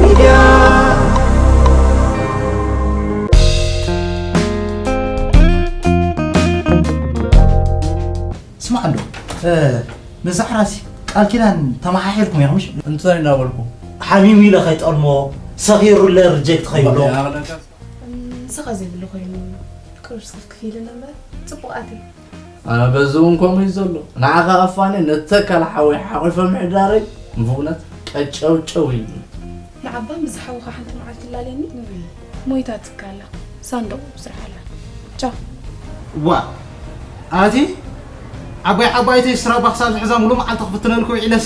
ሚድያ። ስማዕ እንዶ፣ እ፣ ንዛዕራሲ ቃል ኪዳን ተመሓሒልኩም ኢኹም፣ ምሽ? እንታይ እናበልኩ? ሓሚሙ ኢለ ከይጠልሞ፣ ሰኺሩለ ሪጀክት ከይብሎ። ንስኻ ዘይብሉ ኮይኑ፣ ቅሩብ ስኽፍክፍ ኢልና እምበር፣ ጽቡቓት እዩ። ኣነ በዚ እውን ከምኡ እዩ ዘሎ። ንዓኻ ኣፋኒ ነተካል ሓወይ ሓቑፈ ምሕዳረይ ንፍቑነት ቀጨውጨው ኢሉ። ንዓባ ምስ ሓውኻ ሓንቲ መዓልቲ ላለኒ ሞይታ ትካላ ሳንዱቕ ስራሕ ኣላ። ቻው። ዋ፣ ኣቲ ዓባይ ዓባይቲ ስራባ ክሳብ ዝሕዛ ሙሉ መዓልቲ ክፍትነልኩ ውዒለስ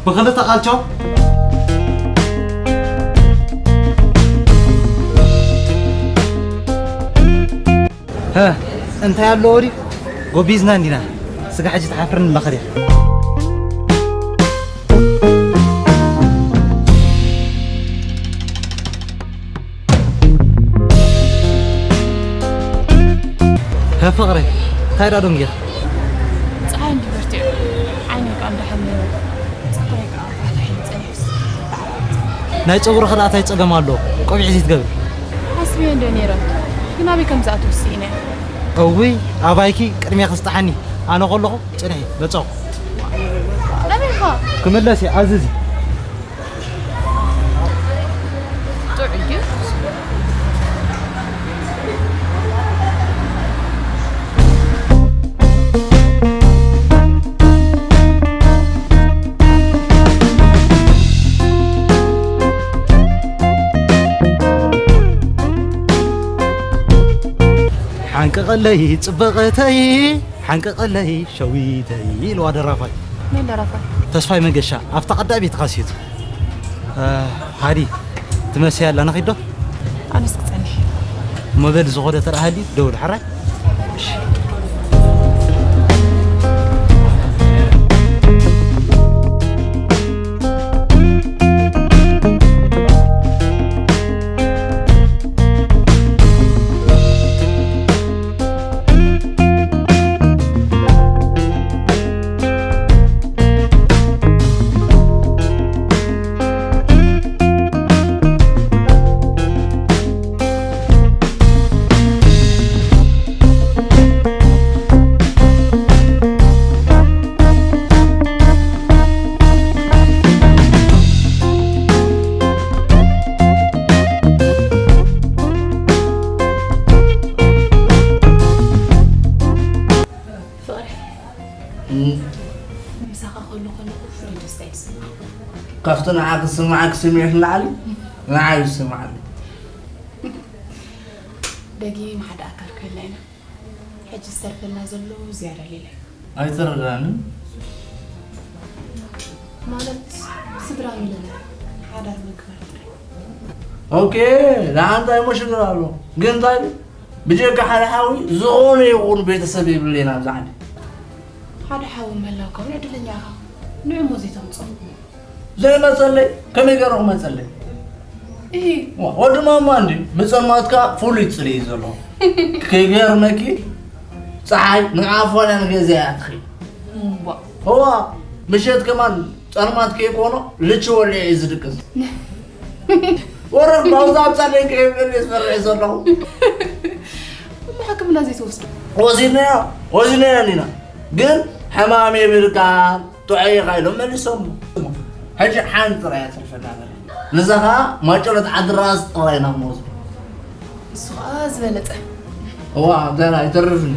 ብኽልተ ቃል ቻው። ሀ፣ እንታይ ኣለዎ ድዩ? ጎቢዝና እንዲና። ስጋ ሕጂ ትሓፍርን ኣለኻ ድያ? ሀ፣ ፍቕረይ፣ እንታይ ደኣ ደንጊኻ? ጸሓይ እንዲ በርቲዑ፣ ዓይነይ ከኣ እንዳሓመመ፣ ጸጉረይ ከኣ ፋሕፋሕ ኢሉ ጸኒሑስ። ናይ ጸጉርኺ ደኣ እንታይ ጸገም ኣለዎ? ቆቢዕ ዘይትገብሪ? ሓስበዮ እንዶ ነይረ፣ ግን ኣበይ ከም ዝኣትው ስኢነ። እውይ፣ ኣባይኪ ቅድሜ ክስጥሓኒ፣ ኣነ ከለኹ ጽንሒ፣ መጻኹ። ኣበይ ኢኻ? ክምለስ እየ፣ ኣዝዚ። ጥዑይ ድዩ? ሓንቀቐለይ ጽብቕተይ፣ ሓንቀቐለይ ሸዊተይ ኢልዋ ደራፋይ። መን ደራፋይ? ተስፋይ መገሻ፣ ኣብታ ቀዳመይቲ ካሴቱ። እ፣ ሃዲ፣ ትመስያ ኣላ፣ ንኺድ ዶ? ኣነስ ክጸንሕ። እሞ በል፣ ዝኾነ ተራ ሃልዩ ደውል፣ ሕራይ? እሺ። ፍቕሪ፣ እም። ምሳኻ ከሎ ከለኹ ፍሉይ ደስታ እዩ ዝስምዓኒ። ካብቲ ንዓኺ ዝስምዓኪ ስምዒት ንላዕሊ ንዓይ እዩ ዝስምዓኒ። ደጊም ሓደ ኣካል ክህልና ኢና። ሕጂ ዝተርፈና ዘሎ ዝያዳ ሌላ እዩ። ኣይተረዳእንን። ማለት ስድራ ምልላይ፣ ሓዳር ምግባር ጥራይ። ኦኬ፣ ንዓንታ እሞ ሽግር ኣሎ። ግን እንታይ ብጀካ ሓደ ሓዊ ዝኾነ ይኹን ቤተሰብ የብለይን ኣብዚ ዓዲ። ሓደ ሓዊ ምህላውካ እውን ዕድለኛ ኢኻ። ንዑ እሞ ዘይተምጽኦ። ዘይመጸለይ? ከመይ ገይሩ ክመጸለይ? እሂ። ዋ፣ ወዲ ማማ እንድዩ። ብጸልማትካ ፍሉይ ጽልኢ እዩ ዘለዎ። ከይገርመኪ፣ ጸሓይ ንዓፋና ንገዛ እያ ትኸይድ። እምቧ። እዋ፣ ምሸት ከማን ጸልማት ከይኮኖ ልቺ ወሊዑ እዩ ዝድቅስ። ወረድ ባውዛ ኣብ ጸለይ ከይብል እየ ዝፈርሕ ዘለኹ። እሞ ሕክምና ዘይትወስዶ? ወሲድናዮ፣ ወሲድናዮ ኒና። ግን ሕማም የብልካን፣ ጥዑይ ኢኻ ኢሎም መሊሶም። ሕጂ ሓንቲ ጥራይ እያ ትርፈና ዘላ። ንዛ ኸኣ ማጨሎት ዓዲ ራስ ጥራይ ኢና ክንወስዶ። እሱ ኸኣ ዝበለጸ። እዋ፣ እንታይ ደኣ ይተርፍኒ።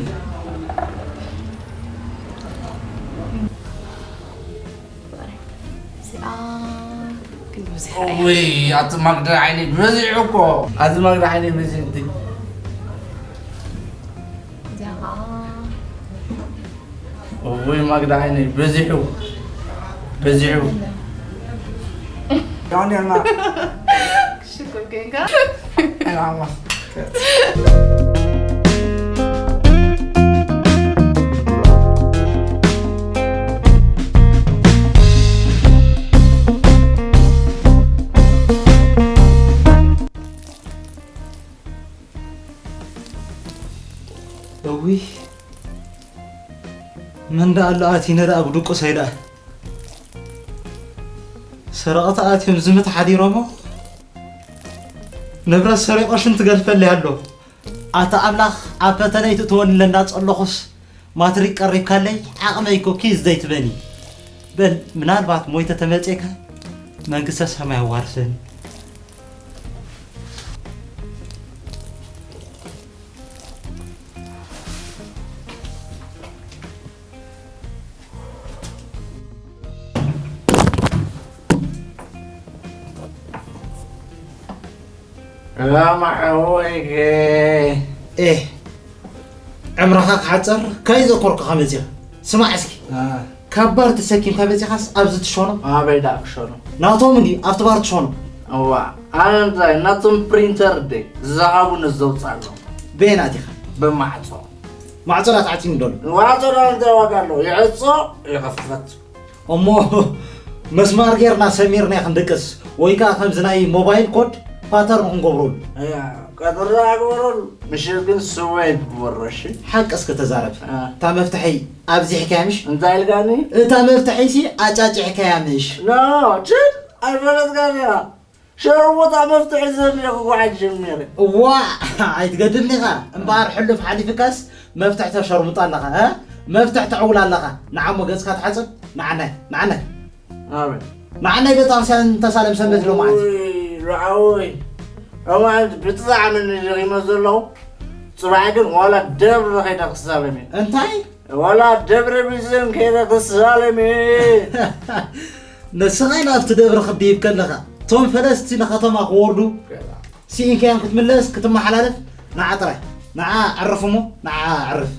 እዚኣ ክንወስዳ እያ። ወይ፣ ኣቲ ማግዳ ዓይነይ በዚሑ እኮ። ኣቲ ማግዳ ዓይነይ በዚሑ እንት። እዚኣ ኸኣ ወይ ማግዳ ዓይነይ በዚሑ፣ በዚሑ። ዳንኤልና። ሽኮር ኮይንካ። ኣይናማ። እውይ፣ መን ደኣ ኣሎ ኣቲነ ደኣ ብድቁሰይ ደኣ። ሰረቐቲ ኣትዮም ዝምት ሓዲሮሞ ንብረት ሰሪቖ ሽንቲ ገልፈልይ ኣሎ። ኣታ ኣምላኽ ኣብ ፈተነ ኣይትእትወኒ ኢለ እንዳጸለኹስ ማትሪክ ቀሪብካለይ ዓቕመይ እኮ ኪዝ ዘይትበኒ። በል ምናልባት ሞይተ ተመጼካ መንግስተ ሰማይ ኣዋርስኒ። ራማሐወይገ ኤህ ዕምራኻ ክሓፀር ከይዘኮርኩኻ መፂኻ። ስማዕ እስኪ ካብ ባር ተሰኪምካ መፂኻስ ኣብዚ ትሸኖ ኣበይ ዳ ክሸኖ ናቶም እንዲ ኣብቲ ባር ትሸኖ። እዋ ኣነ እንታይ ናቶም ፕሪንተር ደ ዝሃቡ ንዘውፃ ኣሎ። በየን ኣቲኻ ብማዕፆ ማዕፆ ዳ ተዓፂሙ ደሎ። ማዕፆ ዳ እንታይ ዋጋ ኣለዎ ይዕፆ ይኸፈት። እሞ መስማር ጌርና ሰሚርና ክንድቅስ ወይ ከዓ ከምዚ ናይ ሞባይል ኮድ ፓተርን ክንገብረሉ። እያ ቀጥሪ ኣግበረሉ። ምሽት ግን ስወይ ብበሮ እሺ። ሓቂ እስከ ተዛረብ። እታ መፍትሐይ ኣብዚሕካያ ምሽ? እንታይ ኢልካኒ? እታ መፍትሐይ ሲ ኣጫጭሕካያ ምሽ? ኖ ችድ ኣይፈለጥካን ኢኻ። ሸርሙጣ መፍትሒ ዝህብ እየ ክጓዓዝ ጀሚረ። እዋ ኣይትገድልኒ ኢኻ እምበኣር ሕሉፍ ሓሊፍካስ መፍትሒ ተሸርሙጣ ኣለኻ እ መፍትሒ ተዕውላ ኣለኻ። ንዓሞ ገጽካ ትሓጽብ ንዓናይ ንዓናይ ኣበይ ንዓናይ ቤተክርስትያን ተሳለም ሰንበት ሎማዓንቲ። ውይ ርዓወይ ሎማዓንቲ ብጣዕሚ ንደኺመ ዘለኹ። ጽባሕ ግን ዋላ ደብሪ ከይደ ክሳለም እየ። እንታይ ዋላ ደብረ ቢዘን ከይደ ክሳለም እየ። ንስኻ ናብቲ ደብሪ ክትድይብ ከለኻ እቶም ፈለስቲ ንኸተማ ክወርዱ ስኢንካዮም ክትምለስ ክትመሓላለፍ ንዓ ጥራይ ንዓ ዕርፍ እሞ ንዓ ዕርፍ።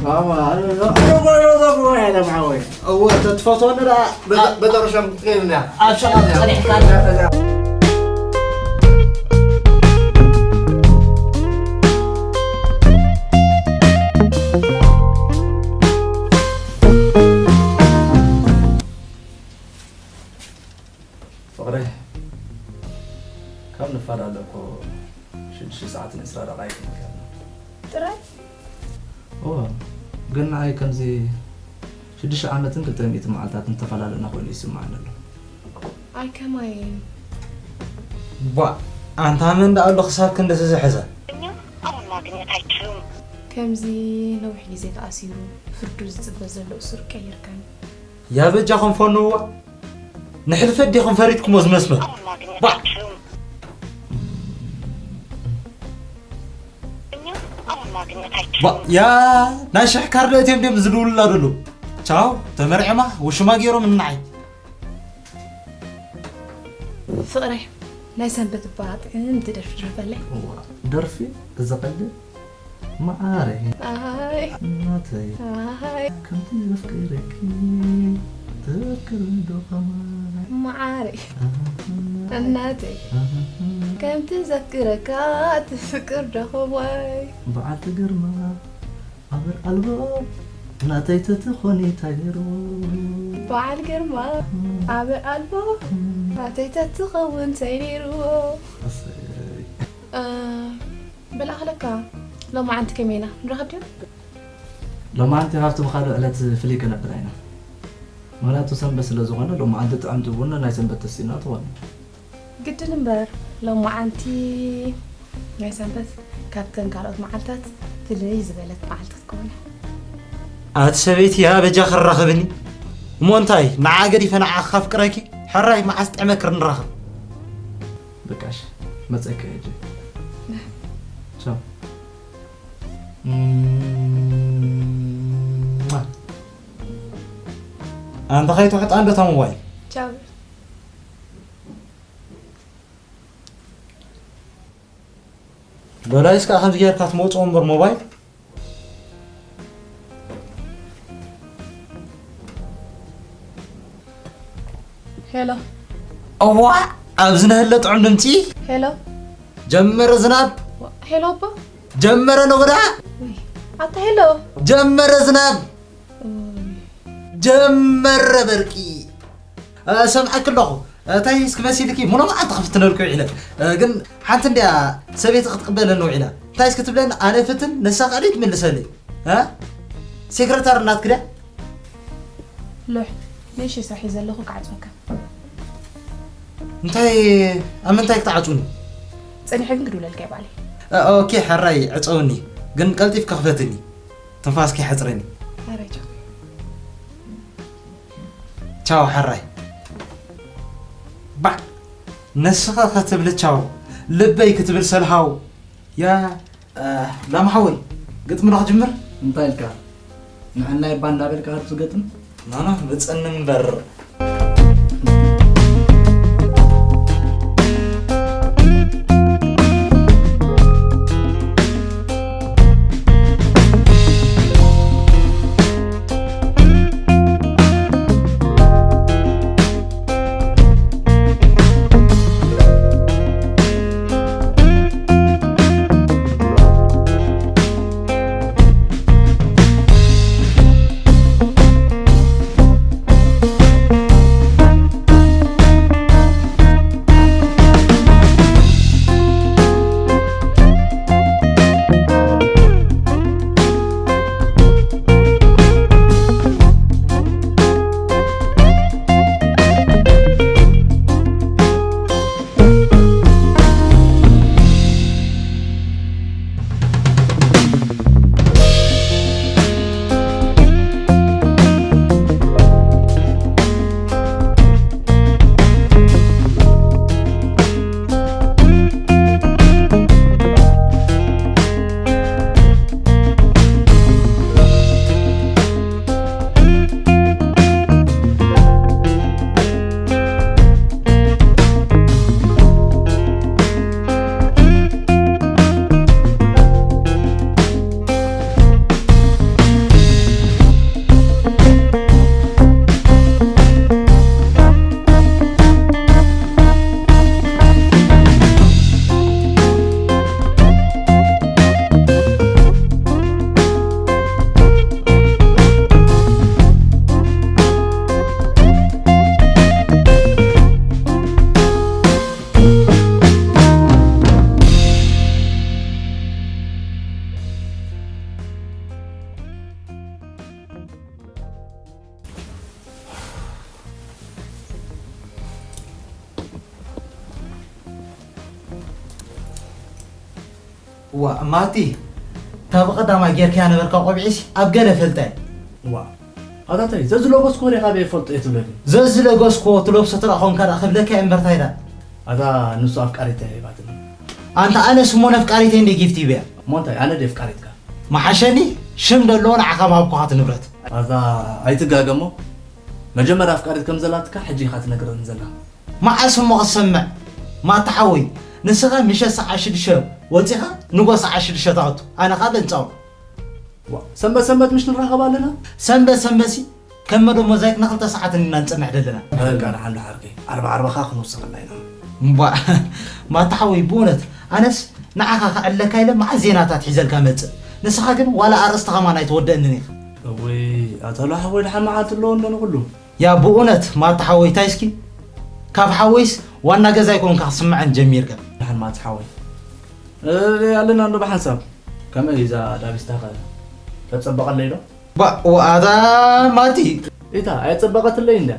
ማማ ኣነ እኮ እየ ተትፈትወኒ ደኣ በዛ ርሻም ክትከይድ እያ ኣብ ሸቓ ጸኒሕካ ፍቕረይ ካብ ንፈላለ እኮ ሽዱሽተ ሰዓትን ዕስራ ደቓይቅን ይከኣል ጥራይ? እወ፣ ግን ንዓይ ከምዚ ሽዱሽተ ዓመትን ክልተ ሚእቲ መዓልታትን ዝተፈላለና ኮይኑ ይስምዓኒ ኣሎ። ኣይ ከማይ እዩ። ቧእ! ኣንታ መን ደኣ ኣሎ ክሳብ ክንድዚ ዝሕዘ? እኛ ኣሁን ማግኘት ኣይችሉም። ከምዚ ነዊሕ ግዜ ተኣሲሩ ፍርዱ ዝጽበ ዘሎ እሱር ቀይርካኒ። ያ በጃኹም ፈንውዋ። ንሕልፈት ዲኹም ፈሪድኩሞ ዝመስሎ? ኣሁን ማግኘት ባ- ኣይችሉም። እኛ ኣሁን ማግኘት ባ- ኣይችሉም። ያ ናይ ሽሕ ካርድ እትዮም ድዮም ዝድውሉላ ደሉ? ቻው ተመርዕማ ውሽማ ገይሮም ንዓይ። ፍቕረይ ናይ ሰንበት እባ ጥዕምቲ ደርፊ ድረፈለይ። እዋ፣ ደርፊ? እዚ ቀልዲ? መዓረይ። ኣይ። እናተይ። ኣይ። ከምቲ ዘፍቅረኪ ተፍቅሪ ዶ ከማይ? መዓረይ። ኣሃ። እናተይ። ኣሃ። ከምቲ ዘፍቅረካ ትፍቅር ዶ ከማይ? በዓልቲ ግርማ ኣበር ኣልቦ ናተይ ተትኾኒ ታገርዎ። በዓል ግርማ ኣበር ኣልቦ ናተይ ተትኸውን ሰይሪርዎ። ኣሰይ። እ፣ በል ኣኽለካ ሎማዓንቲ ከመይ ኢና ንራኸብ ድዮም? ሎማዓንቲ ካብቲ ብኻልእ ዕለት ፍልይ ከነብላ ኢና። ምኽንያቱ ሰንበት ስለ ዝኾነ ሎማዓንቲ ጥዕምቲ ቡና ናይ ሰንበት ተሲእና ትኾን። ግድን እምበር ሎማዓንቲ ናይ ሰንበት ካብተን ካልኦት መዓልታት ፍልይ ዝበለት መዓልቲ ክትከውን እያ። ኣቲ ሰበይቲ ያ በጃ ክራኸብኒ እሞ እንታይ ንዓ ገዲፈ ንዓ ካፍቅረኪ ሕራይ መዓስ ጥዕመክር ንራኸብ። በቃሽ መጸከ ሄጂ ቻው። ኣንተ ኸይትውሕጣ እንዶ እታ ሞባይል። ቻው። በላይስ ከዓ ከምዚ ጌርካ ትመውፅኦ እምበር ሞባይል። ሄሎ። እዋ ኣብዚ ነህለ ጥዑም ድምፂ። ሄሎ። ጀመረ ዝናብ። ሄሎ ኣቦ። ጀመረ ነጎዳ። ኣታ ሄሎ። ጀመረ ዝናብ። ጀመረ በርቂ። ሰምዐኪ ኣለኹ። እንታይ እስኪ መሲልኪ ሙሉ መዓልቲ ክፍትነልኩ ውዒለ። ግን ሓንቲ እንድያ ሰበይቲ ክትቅበለኒ ውዒላ። እንታይ እስኪ ትብለኒ ኣነ ፍትን ንሳ ካልእ ትምልሰለይ። ሴክረታሪ ናትኪ ድያ? ልሕ። ንእሽተይ ስራሕ እዩ ዘለኹ፣ ክዓጽወካ። እንታይ ኣብ ምንታይ ክትዓጹኒ? ጸኒሐ ግን ክድውለልካ እየ ባዕለይ። ኦኬ፣ ሕራይ ዕጸውኒ፣ ግን ቀልጢፍ ክኽፈትኒ፣ ትንፋስ ከይሓጽረኒ። ሕራይ ቻው። ቻው ሕራይ። ባዕ፣ ንስኻ ክትብል ቻው፣ ልበይ ክትብል ሰልሃው። ያ ላም ሓወይ፣ ግጥሚ ዶ ክጅምር? እንታይ ኢልካ? ንዕናይ እባ እንዳበልካ ትገጥም? ናና ብጸኒ እምበር። ዋ ማቲ፣ እታ ብቐዳማይ ጌርካያ ነበርካ ቆቢዕሲ ኣብ ገለ ፈልጠ። ዋ ኣታ ታይ ዘዝለጎስኮ ወደ ካበይ ፈልጦ እየ ትብለኒ? ዘዝለጎስኮ ትለብሶ ትረኣ ኾንካ ደኣ ክብለካ እየ እምበር ታይ ደኣ። ኣታ ንሱ ኣፍቃሪተይ ኣይባትኒ። ኣንታ ኣነስ እሞ ነፍቃሪተይ እንደ ጊፍቲ ይበያ። እሞ እንታይ ኣነ ድየ ኣፍቃሪትካ? መሓሸኒ ሽም ደለዎ ንዓኻ ምሃብኩኻት ንብረት። ኣታ ኣይትጋገ እሞ መጀመርያ ኣፍቃሪት ከም ዘላትካ ሕጂ ኢኻ ትነግረኒ ዘላ። መዓስ እሞ ክሰምዕ ማታ ሓወይ፣ ንስኻ ምሸት ሰዓት ሽዱሽተ ወጺኻ ንጎ ሰዓት ሽዱሽተ ትኣቱ፣ ኣነ ኸኣ በንጻሩ። ዋ፣ ሰንበት ሰንበት ምሽ ንራኸብ ኣለና? ሰንበት ሰንበትሲ ከም መደብ ሞዛይክ ንኽልተ ሰዓት ኢና ንጸንሕ ዘለና። በቃ ደሓን ደሓርከይ፣ ዓርቢ ዓርቢ ኸኣ ክንውስኸላ ኢና። እምቧእ፣ ማታ ሓወይ፣ ብእውነት ኣነስ ንዓኻ ከዕልለካ ኢለ መዓት ዜናታት ሒዘልካ መጽእ። ንስኻ ግን ዋላ ኣርእስቲ ኸማን ኣይትወደእንን ኢኻ። እውይ፣ ኣታ ሎ ሓወይ፣ ደሓን መዓልቲ ኣለዎ እንዶ ንኹሉ። ያ ብኡነት ማታ ሓወይ ታይ እስኪ ካብ ሓወይስ ዋና ገዛይ ኮንካ ክስምዐን ጀሚርካ። ደሓን ማታ ሓወይ ኣለና እንዶ ብሓንሳብ ከመይ እዛ ዳቢስታ ከ ተጸበቐለይ ዶ? ባ ዋኣታ ማቲ ኢታ ኣይጸበቐትለይ እንዳ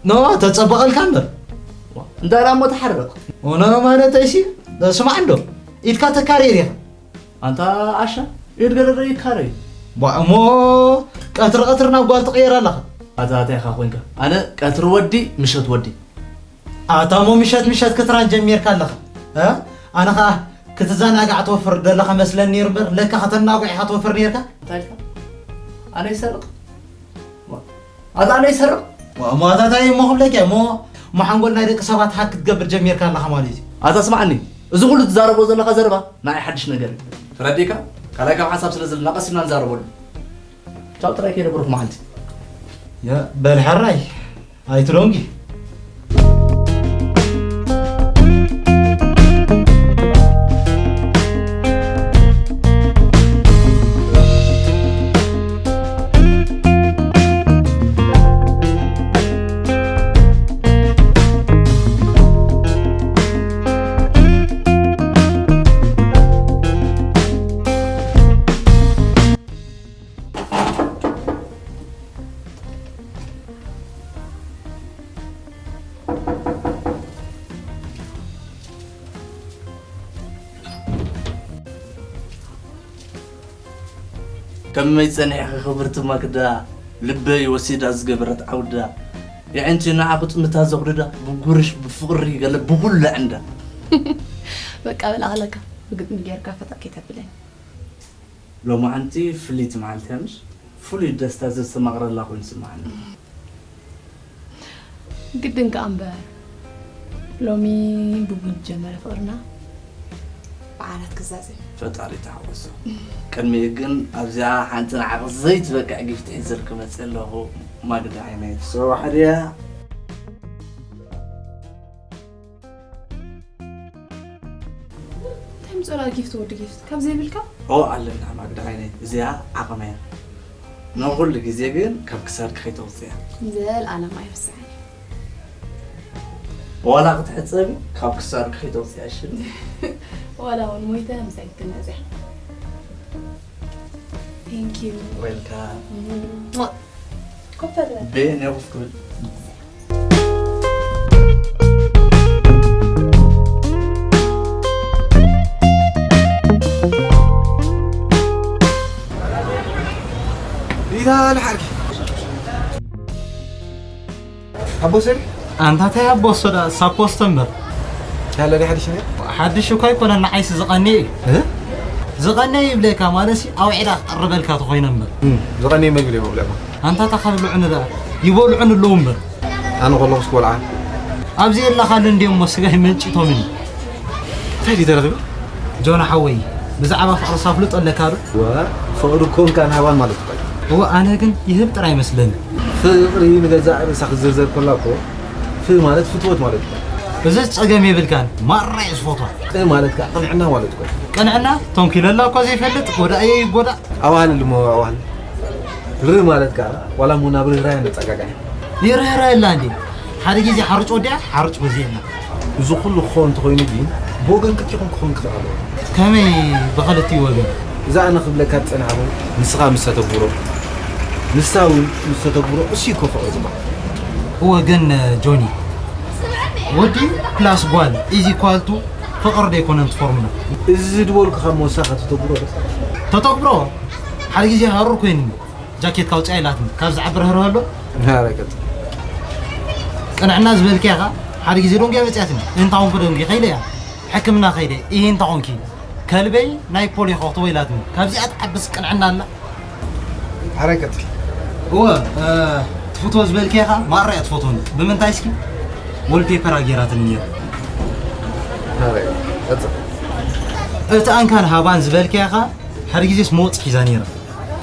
ኖ ተጸበቐልካ እምበር እንታይ ደኣ እሞ ተሓርቕ ኖ ማለት እሺ ስማዕ እንዶ ኢድካ ተካርየ ዲኻ ኣንታ ዓሻ ኢድ ገረረ ይካረይ። ቧ እሞ ቀትሪ ቀትሪ ናብ ጓል ትቕየር ኣለኻ። ኣታ እንታይ ኢኻ ኮይንካ ኣነ ቀትሪ ወዲ ምሸት ወዲ። ኣታ እሞ ምሸት ምሸት ክትራን ጀሚርካ ኣለኻ። እ ኣነ ኸኣ ክትዘናጋዕ ትወፍር ዘለኻ መስለኒ ነይሩ እምበር ለካ ከተናጉዕ ኢኻ ትወፍር ነይርካ። እንታይ ኢልካ? ኣነ ይሰርቕ? ኣታ ኣነ ይሰርቕ? እሞ ኣታ እንታይ እሞ ክብለካ እሞ እሞ ሓንጎል ናይ ደቂ ሰባት ሃክ ክትገብር ጀሚርካ ኣለኻ ማለት እዩ። ኣታ ስማዕኒ እዚ ኩሉ ትዛረቦ ዘለኻ ዘረባ ንዓይ ሓድሽ ነገር እዩ። ተረዲእካ? ካልኣይ ካብ ሓንሳብ ስለ ዘለና ቀስ ኢልና ንዛረበሉ። ቻው ጥራይ ከይደ ብሩኽ መዓልቲ። ያ በል ሕራይ ኣይትሎንጊ። ከመይ ጸኒሕኺ ክብርቲ ማክዳ? ልበይ ወሲዳ ዝገበረት ዓውዳ፣ የዕንቲ ንዓ ቁጥምታ ዘቑድዳ፣ ብጉርሽ ብፍቕሪ ገለ ብኹሉ ዕንዳ። በቃ በላዕለካ ብግጥሚ ጌርካ ፈጠር ከይተብለኒ። ሎማዓንቲ ፍልይቲ መዓልቲ እያ ምሽ? ፍሉይ ደስታ ዘስተማቕረላ ኮይኑ ስምዓኒ። ግድን ከኣ እምበር ሎሚ ብቡን ዝጀመረ ፍቕርና ብዓራት ክዛዘም። ፈጣሪ ተሓወሶ። ቅድሚኡ ግን ኣብዚኣ ሓንቲ ንዓኺ ዘይትበቅዕ ጊፍት ሒዘልኪ መፅእ ኣለኹ። ማግዳ ዓይነይ ትሰዋሕ ድያ? እንታይ ምፅላ ጊፍት ወዲ ጊፍት ካብ ዘይብልካ? ኦ ኣለና ማግዳ ዓይነይ፣ እዚኣ ዓቕመያ። ንኹሉ ግዜ ግን ካብ ክሳድኪ ከይተውፅያ። ዘልኣለም ኣይርስዕን። ዋላ ክትሕፀቢ ካብ ክሳድኪ ከይተውፅያ ሽል። ዋላ እውን ሞይተ ምሳይ ክትነፅያ። Thank you። ዌልካም። ኮፈር በል። ቤን የኹፍ ክብል። ኢታ ልሓርኪ ኣቦ ሰሪ ኣንታ እንታይ ኣቦ ሶዳ ሳፖስቶ እምበር። ያለ ዲ ሓዲሽ ነገር ሓድሽ እኳ ኣይኮነን፣ ንዓይሲ ዝቐንየ እዩ። እ? ዝቐንየ ይብለካ ማለትሲ ኣውዒላ ክቐርበልካ ተኾይነ እምበር። እም፣ ዝቐንየ መግቢ እዮም ኣብለማ ኣንታ እታ ካብ ብልዑኒ ደኣ ይበልዑኒ ኣለዉ እምበር። ኣነ ከለኹስ ክበልዓ ኣብዚ የላኻሉ እንድዮም እሞ ስጋይ መንጭቶምኒ። እንታይ ድዩ ተረኺቡ ጆና ሓወይ ብዛዕባ ፍቕሪ ሳፍልጦ ኣለካ ዶ? ወ ፍቕሪ ኮንካ ንሃባን ማለት እኮ እዩ። እወ ኣነ ግን ይህብ ጥራይ ይመስለኒ። ፍቕሪ ንገዛእ ርእሳ ክትዝርዘር ከላ እኮ ፍ ማለት ፍትወት ማለት እኮ እዩ። እዚ ጸገም የብልካን ማራ እየ ዝፈትዋ። ቅ ማለት ከዓ ቅንዕና ማለት እኮ እዩ። ቅንዕና ተንኪለላ እኳ ዘይፈልጥ ጎዳእየ ይጎዳእ። ኣዋህልል እሞ ኣዋህልል ር ማለት ከዓ ዋላ እሞ ናብ ርህራሄ ነፀጋጋዕ ይርህረላ እንዴ ሓደ ግዜ ሓርጭ ወዲያ ሓርጭ ወዚእና። እዚ ኩሉ ክኸውን እንተኾይኑ ግን ብወገን ክልቲኹም ክኸውን ክኽእል ኣለዎ። ከመይ ብኽልቲኡ ወገን? እዛ ኣነ ክብለካ ዝጸናሕኹ ንስኻ ምስ ተተግብሮ ንሳ እውን ምስ ተተግብሮ እሱ እዩ እኮ ፍቕሪ ዝበሃል። እወ ግን ጆኒ ወዲ ፕላስ ጓል ኢዝ ኢኳል ቱ ፍቕሪ ዶ ኣይኮነን እቲ ፎርሙላ? እዚ ዝበልኩኻ እሞ ንስኻ ከተተግብሮ ዶ? ተተግብሮ ሓደ ግዜ ሃሩር ኮይኑኒ ጃኬት ካውፅያ ኢላትኒ ካብ ዝዓቢ ርህርህ ኣሎ። ኧረ ቀጥ ቅንዕና ዝበልክያ ኸ ሓደ ግዜ ደንጉያ መፅያትኒ እንታውን ክደንጉ ከይደ እያ ሕክምና ከይደ ይሄ እንታ ኾንኪ ከልበይ ናይ ፖሊ ኸኽትቦ ኢላትኒ ካብዚኣ ትዓብስ ቅንዕና ኣላ። ኧረ ቀጥል። እወ ትፍትዎ ዝበልክያ ኸ ማራ እያ ትፈትወኒ ብምንታይ እስኪ ወልፔፐር ኣጌራትኒ ነይሩ። ኧረ ቀጥል። እቲ ኣንካን ሃባን ዝበልክያ ኸ ሓደ ግዜስ መወፅ ሒዛ ነይራ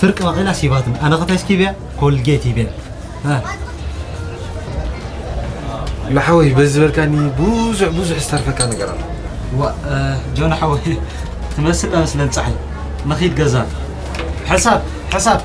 ፍርቂ መቒላ ሲባትኒ ኣነ ኸታይ እስኪ ብያ ኮልጌት ይብያ። ላሓወይ በዚ ዝበልካኒ ብዙሕ ብዙሕ ዝተርፈካ ነገር ኣሎ። ዋ ጆና ሓወይ ትመስል ኣመስለን ፀሓይ ንኺድ ገዛ ሕሳብ ሕሳብ